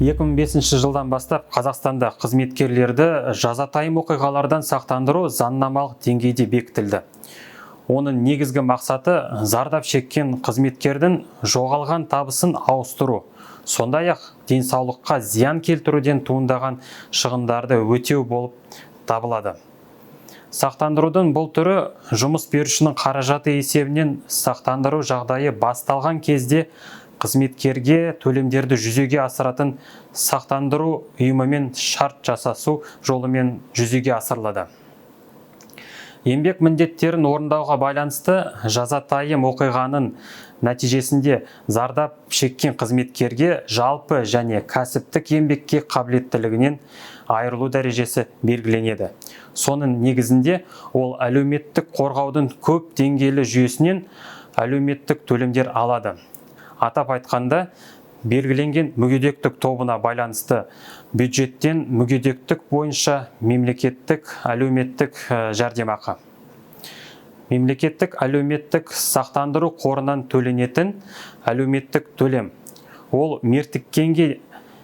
2005 жылдан бастап Қазақстанда қызметкерлерді жазатайым оқиғалардан сақтандыру заңнамалық деңгейде бекітілді. Оның негізгі мақсаты – зардап шеккен қызметкердің жоғалған табысын ауыстыру, сондай-ақ денсаулыққа зиян келтіруден туындаған шығындарды өтеу болып табылады. Сақтандырудың бұл түрі жұмыс берушінің қаражаты есебінен сақтандыру жағдайы басталған кезде қызметкерге төлемдерді жүзеге асыратын сақтандыру ұйымымен шарт жасасу жолымен жүзеге асырылады. Еңбек міндеттерін орындауға байланысты жазатайым оқиғаның нәтижесінде зардап шеккен қызметкерге жалпы және кәсіптік еңбекке қабілеттілігінен айырылу дәрежесі белгіленеді. Соның негізінде ол әлеуметтік қорғаудың көп деңгейлі жүйесінен әлеуметтік төлемдер алады. Атап айтқанда, белгіленген мүгедектік тобына байланысты бюджеттен мүгедектік бойынша мемлекеттік әлеуметтік жәрдемақы, мемлекеттік әлеуметтік сақтандыру қорынан төленетін әлеуметтік төлем, ол мертіккенге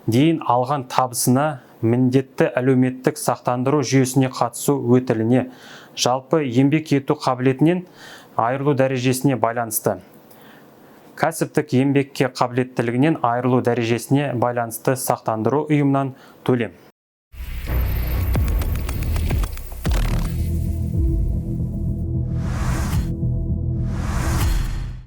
дейін алған табысына, міндетті әлеуметтік сақтандыру жүйесіне қатысу өтіліне, жалпы еңбек ету қабілетінен айырылу дәрежесіне байланысты, кәсіптік еңбекке қабілеттілігінен айырылу дәрежесіне байланысты сақтандыру ұйымынан төлем.